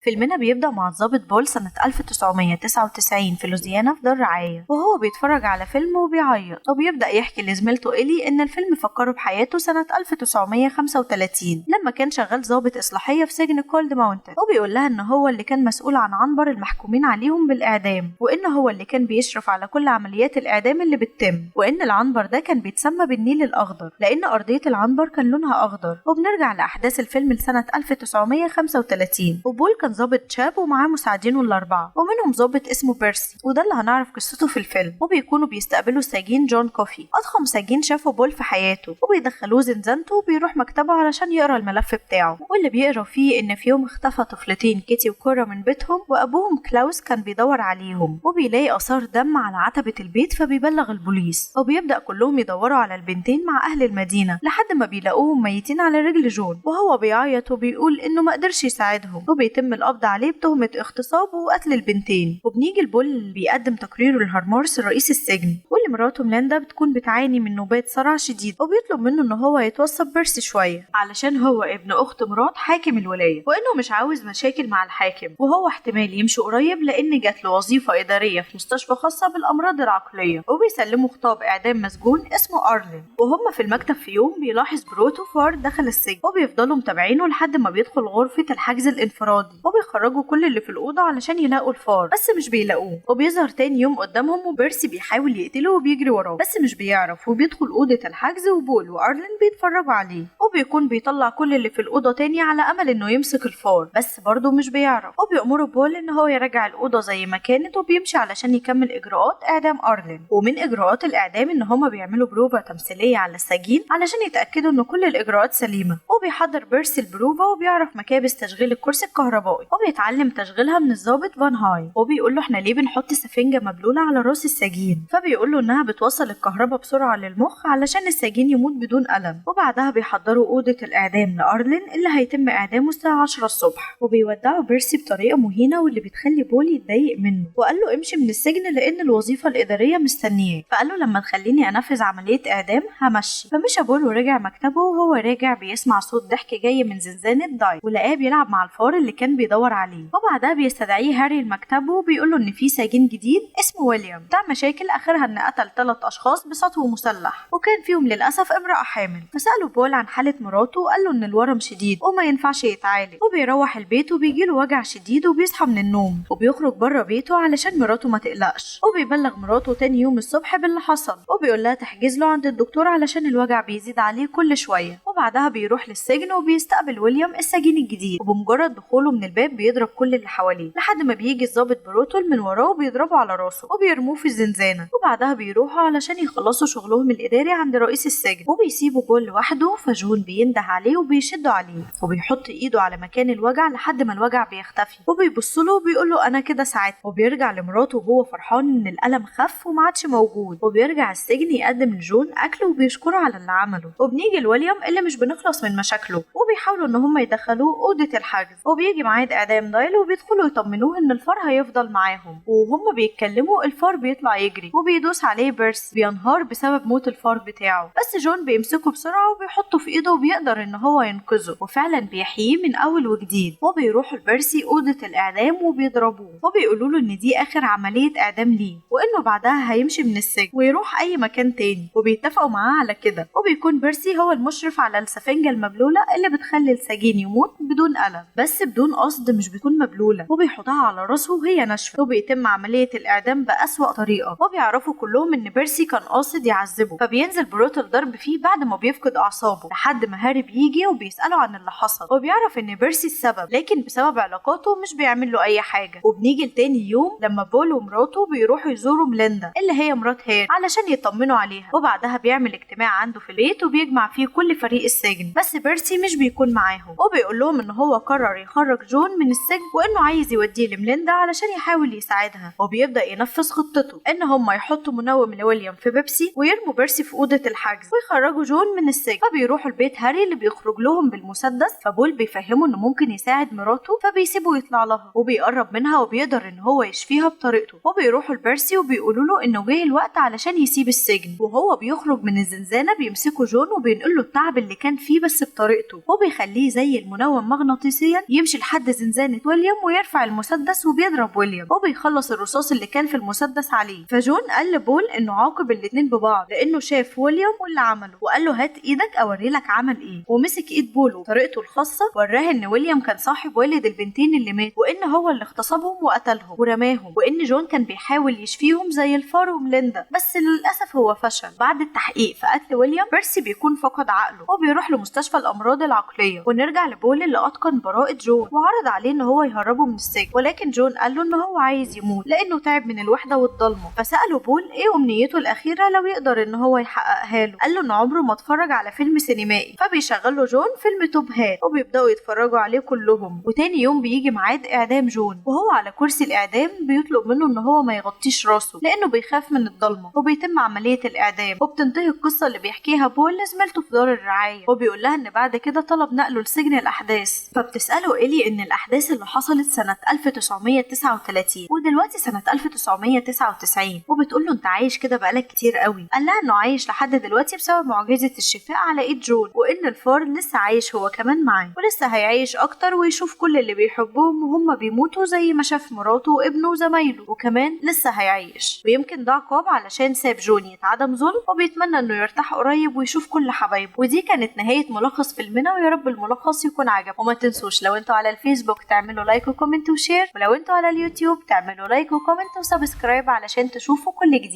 فيلمنا بيبدأ مع الضابط بول سنة 1999 في لوزيانا في دار رعاية، وهو بيتفرج على فيلم وبيعيط، وبيبدأ يحكي لزميلته إلي إن الفيلم فكره بحياته سنة 1935 لما كان شغال ضابط إصلاحية في سجن كولد ماونتن، وبيقول لها إن هو اللي كان مسؤول عن عنبر المحكومين عليهم بالإعدام، وإن هو اللي كان بيشرف على كل عمليات الإعدام اللي بتتم، وإن العنبر ده كان بيتسمى بالنيل الأخضر لأن أرضية العنبر كان لونها أخضر. وبنرجع لأحداث الفيلم لسنة 1935، وبول كان ضابط شاب ومعاه مساعدينه الأربعة، ومنهم ضابط اسمه بيرسي، وده اللي هنعرف قصته في الفيلم. وبيكونوا بيستقبلوا السجين جون كوفي، أضخم سجين شافه بول في حياته، وبيدخلوه زنزانته وبيروح مكتبه علشان يقرا الملف بتاعه، واللي بيقرا فيه إن في يوم اختفى طفلتين كيتي وكورا من بيتهم، وأبوهم كلاوس كان بيدور عليهم، وبيلاقي آثار دم على عتبة البيت فبيبلغ البوليس، وبيبدأ كلهم يدوروا على البنتين مع أهل المدينة لحد ما بيلاقوهم ميتين على رجل جون، وهو بيعيط وبيقول إنه ما قدرش يساعدهم، وبيتم القبض عليه بتهمة اغتصاب وقتل البنتين. وبنيجي لبول اللي بيقدم تقريره لهرمارس رئيس السجن، واللي مراته ميلاندا بتكون بتعاني من نوبات صرع شديد، وبيطلب منه إن هو يتوصى ببيرسي شوية علشان هو ابن أخت مرات حاكم الولاية، وإنه مش عاوز مشاكل مع الحاكم، وهو احتمال يمشي قريب لأن جات له وظيفة إدارية في مستشفى خاصة بالأمراض العقلية. وبيسلموا خطاب إعدام مسجون اسمه أرلين. وهم في المكتب في يوم بيلاحظ بروتو فار دخل السجن، وبيفضلوا متابعينه لحد ما بيدخل غرفة الحجز الانفرادي، وبيخرجوا كل اللي في الأوضة علشان يلاقوا الفار بس مش بيلاقوه. وبيظهر تاني يوم قدامهم، وبيرسي بيحاول يقتله وبيجري وراه بس مش بيعرف، وبيدخل أوضة الحجز وبول وأرلين بيتفرجوا عليه، وبيكون بيطلع كل اللي في الأوضة تاني على أمل إنه يمسك الفار بس برضه مش بيعرف. وبيأمروا بول إن هو يرجع الأوضة زي ما كانت، وبيمشي علشان يكمل إجراءات إعدام أرلين. ومن إجراءات الإعدام إن هما بيعملوا بروفة تمثيلية على السجين علشان يتأكدوا إن كل الإجراءات سليمة. وبيحضر بيرسي البروفة وبيعرف مكابس تشغيل الكرسي الكهربائي، وبيتعلم تشغيلها من الضابط فان هاي، وبيقول له احنا ليه بنحط سفنجة مبلولة على راس السجين، فبيقول له انها بتوصل الكهرباء بسرعة للمخ علشان السجين يموت بدون ألم. وبعدها بيحضروا أوضة الإعدام لأرلين اللي هيتم إعدامه الساعة 10 الصبح، وبيودعوا بيرسي بطريقة مهينة واللي بتخلي بول يتضايق منه، وقال له امشي من السجن لأن الوظيفة الإدارية مستنياه، فقال له لما تخليني أنفذ عملية إعدام همشي. فمشى بول ورجع مكتبه، وهو راجع بيسمع صوت ضحك جاي من زنزانة داي، ولقاه بيلعب مع الفار اللي كان بيدور عليه. وبعدها بيستدعيه هاري لمكتبه وبيقول له ان في سجين جديد اسمه ويليام بتاع مشاكل اخرها ان قتل 3 اشخاص بسطو مسلح، وكان فيهم للاسف امرأة حامل. فسأله بول عن حالة مراته وقال له ان الورم شديد وما ينفعش يتعالج. وبيروح البيت وبيجي له وجع شديد وبيصحى من النوم، وبيخرج بره بيته علشان مراته ما تقلقش، وبيبلغ مراته تاني يوم الصبح باللي حصل، وبيقول لها تحجز له عند الدكتور علشان الوجع بيزيد عليه كل شوية. وبعدها بيروح للسجن وبيستقبل ويليام السجين الجديد، وبمجرد دخوله من الباب بيضرب كل اللي حواليه لحد ما بيجي الضابط بروتول من وراه وبيضربه على راسه وبيرموه في الزنزانة. وبعدها بيروحوا علشان يخلصوا شغلهم الإداري عند رئيس السجن، وبيسيبوا بول لوحده، فجون بينده عليه وبيشدوا عليه وبيحط ايده على مكان الوجع لحد ما الوجع بيختفي، وبيبص له وبيقول له انا كده ساعدت. وبيرجع لمراته وهو فرحان ان الألم خف وما عادش موجود، وبيرجع السجن يقدم لجون اكل وبيشكره على اللي عمله. وبنيجي لويليام اللي مش بنخلص من مشاكله، وبيحاولوا ان هم يدخلوه اوضة الحجز، وبيجي ميعاد اعدام دايل وبيدخلوا يطمنوه ان الفار هيفضل معاهم. وهم بيتكلموا الفار بيطلع يجري وبيدوس عليه بيرس، بينهار بسبب موت الفار بتاعه، بس جون بيمسكه بسرعة وبيحطه في ايده وبيقدر ان هو ينقذه، وفعلا بيحييه من اول وجديد. وبيروحوا لبيرسي اوضة الاعدام وبيضربوه وبيقولوا له ان دي اخر عملية اعدام ليه، وانه بعدها هيمشي من السجن ويروح اي مكان تاني، وبيتفقوا معاه على كده. وبيكون بيرسي هو المشرف على السفنجه المبلوله اللي بتخلي السجين يموت بدون ألم، بس بدون قصد مش بتكون مبلوله، وبيحطها على راسه وهي ناشفة، وبيتم عملية الاعدام بأسوأ طريقه. وبيعرفوا كلهم ان بيرسي كان قاصد يعذبه، فبينزل بروتل ضرب فيه بعد ما بيفقد اعصابه لحد ما هاري بيجي وبيساله عن اللي حصل، وبيعرف ان بيرسي السبب لكن بسبب علاقاته مش بيعمل له اي حاجة. وبنيجي لتاني يوم لما بول ومراته بيروحوا يزوروا ميليندا اللي هي مرات هاري علشان يطمنوا عليها، وبعدها بيعمل اجتماع عنده في البيت وبيجمع فيه كل فريق السجن، بس بيرسي مش بيكون معاهم، وبيقول لهم ان هو قرر يخرج جون من السجن وانه عايز يوديه لميليندا علشان يحاول يساعدها. وبيبدا ينفذ خطته ان هم يحطوا منوم لويليام في بيبسي ويرموا بيرسي في اوضة الحجز ويخرجوا جون من السجن. فبيروحوا البيت هاري اللي بيخرج لهم بالمسدس، فبول بيفهمه انه ممكن يساعد مراته فبيسيبه يطلع لها، وبيقرب منها وبيقدر ان هو يشفيها بطريقته. وبيروحوا لبيرسي وبيقولوا له انه جه الوقت علشان يسيب السجن، وهو بيخرج من الزنزانة بيمسكوا جون وبينقل له التعب اللي كان فيه بس بطريقته، وبيخليه زي المنوم مغناطيسيا يمشي لحد زنزانة ويليام ويرفع المسدس وبيضرب ويليام وبيخلص الرصاص اللي كان في المسدس عليه. فجون قال لبول انه عاقب الاتنين ببعض لانه شاف ويليام واللي عمله، وقال له هات ايدك اوري لك عمل ايه، ومسك ايد بول وبطريقته الخاصة وراه ان ويليام كان صاحب والد البنتين اللي مات، وان هو اللي اغتصبهم وقتلهم ورماهم، وان جون كان بيحاول يشفيهم زي الفار وميليندا بس للاسف هو فشل. بعد التحقيق في قتل ويليام بيرسي بيكون فقد عقله وبيروح لمستشفى الامراض العقلية. ونرجع لبول اللي اتقن براءه جون وعرض عليه ان هو يهربه من السجن، ولكن جون قال له ان هو عايز يموت لانه تعب من الوحدة والضلمه. فساله بول ايه امنيته الاخيرة لو يقدر ان هو يحققها له، قال له ان عمره ما اتفرج على فيلم سينمائي، فبيشغل له جون فيلم Top Hat وبيبداوا يتفرجوا عليه كلهم. وتاني يوم بيجي ميعاد اعدام جون، وهو على كرسي الاعدام بيطلب منه ان هو ما يغطيش راسه لانه بيخاف من الضلمة، وبيتم عملية الاعدام. وبتنتهي القصة اللي بيحكيها بول لزميلته في دار الرعاية، وبيقول لها ان بعد كده طلب نقله لسجن الاحداث. فبتساله إلي ان الاحداث اللي حصلت سنة 1939 ودلوقتي سنة 1999، وبتقول له انت عايش كده بقالك كتير قوي. قال لها انه عايش لحد دلوقتي بسبب معجزه الشفاء على ايد جون، وان الفار لسه عايش هو كمان معاه ولسه هيعيش اكتر ويشوف كل اللي بيحبهم وهم بيموتوا زي ما شاف مراته وابنه وزمايله، وكمان لسه هيعيش. ويمكن ده عقاب علشان ساب جون يتعدم ظلم، وبيتمنى انه يرتاح قريب ويشوف كل حبايبه. ودي كانت نهاية ملخص فيلمنا، ويا رب الملخص يكون عجب. وما تنسوش لو انتوا على الفيسبوك تعملوا like و comment و share، ولو انتوا على اليوتيوب تعملوا like و comment و subscribe علشان تشوفوا كل جديد.